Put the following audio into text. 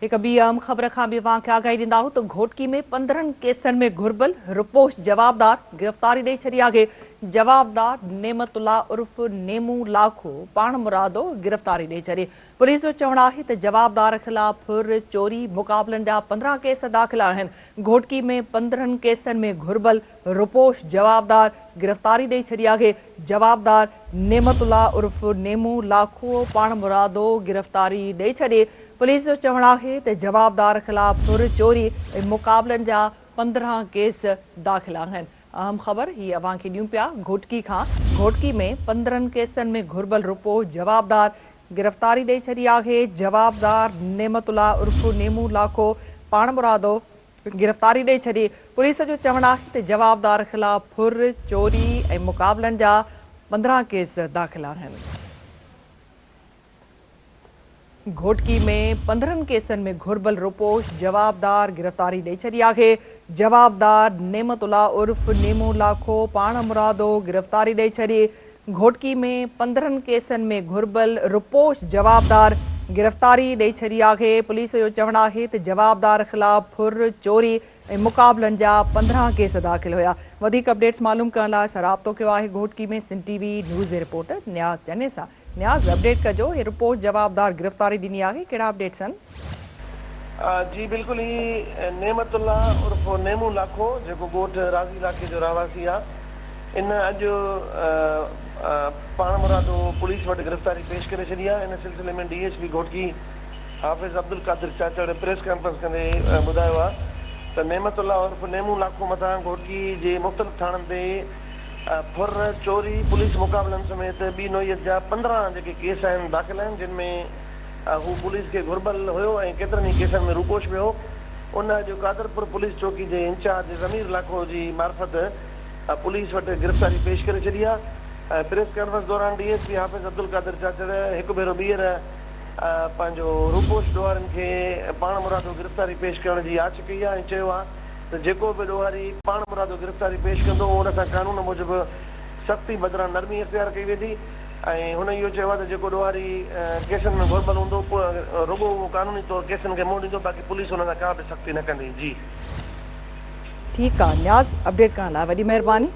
هڪ ٻي اهم خبر کان به اوهان کي آگاهي ڏيندا آهيون ته گهوٽڪي ۾ 15 ڪيسن ۾ گهربل روپوش جوابدار گرفتاري ڏئي ڇڏي آهي. جوابدار نعمت الله عرف نيمو لاکو پاڻمرادو گرفتاري ڏئي ڇڏي. پوليس جو چوڻ آهي ته جوابدار خلاف ڦر، چوري، مقابلن جا 15 ڪيس داخل آهن. گهوٽڪي ۾ 15 ڪيسن ۾ گهربل روپوش جوابدار گرفتاري ڏئي ڇڏي آهي. جوابدار نعمت الله عرف نيمو لاکو پاڻمرادو گرفتاري ڏئي ڇڏي. پوليس جو چوڻ آهي ته جوابدار خلاف ڦر، چوري ۽ مقابلن جا 15 ڪيس داخل آهن. اهم خبر هي اوهان کي ڏيون پيا گهوٽڪي کان، گهوٽڪي ۾ 15 ڪيسن ۾ گهربل روپوش جوابدار گرفتاري ڏئي ڇڏي آهي. جوابدار نعمت الله عرف نيمو لاکو پاڻمرادو گرفتاري ڏئي ڇڏي. پوليس جو چوڻ آهي ته جوابدار خلاف ڦر، چوري ۽ مقابلن جا 15 ڪيس داخل آهن. گهوٽڪي ۾ 15 ڪيسن ۾ گهربل روپوش جوابدار گرفتاري ڏئي ڇڏي آهي. جوابدار نعمت الله عرف نيمو لاکو پاڻمرادو گرفتاري ڏئي ڇڏي. گهوٽڪي ۾ 15 ڪيسن ۾ گهربل روپوش جوابدار گرفتاري ڏئي ڇڏي آهي. پوليس جو چوڻ آهي ته جوابدار خلاف ڦر، چوري ۽ مقابلن جا 15 ڪيس داخل هيا. وڌيڪ اپڊيٽس معلوم ڪرڻ لاء اسان رابطو ڪيو آهي گهوٽڪي ۾ سنڌ ٽي وي نيوز جي رپورٽر نياز چني سان. نياز اپڊيٽ ڪجو هي روپوش جوابدار گرفتاري ڏني آهي ڪهڙا اپڊيٽس آهن؟ جي بلڪل هي نعمت الله عرف نعمو لاکو جيڪو ڳوٺ راضي لاکي جو رهواسي آ ان اڄ پاڻمرادو پوليس وٽ گرفتاري پيش ڪري ڇڏي آ ان سلسلي ۾ D S P Ghotki Hafiz Abdul Qadir Chachar press conference ڪندي ٻڌايو آ ته نعمت الله عرف نعمو لاکو مٿان گهوٽڪي جي مختلف ٿاڻن تي ڦر، چوري، پوليس مقابلن سميت ٻي نوعيت جا 15 جيڪي ڪيس آهن داخل آهن جن ۾ هو پوليس کي گهربل هيو ۽ ڪيترن ئي ڪيسن ۾ روپوش به هو. ان اڄ قادرپور پوليس چوڪي جي انچارج ضمير لاکو جي معرفت پوليس وٽ گرفتاري پيش ڪري ڇڏي آهي. پريس ڪانفرنس دوران D S P Hafiz Abdul Qadir Chachar هڪ ڀيرو ٻيهر پنهنجو روپوش ڏوهارين کي پاڻ مرادو گرفتاري پيش ڪرڻ جي آڇ ڪئي آهي ۽ چيو آهي ته جيڪو به ڏوهاري پاڻ مرادو گرفتاري پيش ڪندو ان سان قانون موجب سختي بدران نرمي اختيار ڪئي ويندي ۽ هن اهو چيو آهي ته جيڪو ڏوهاري ڪيسن ۾ گهربل هوندو رڳو اهو قانوني طور ڪيسن کي منهن ڏيندو باقي پوليس ان سان ڪا به سختي نه ڪندي. جي. ٺيڪ آ نياز اپڊيٽ ڪرڻ لاء وڏي مهرباني.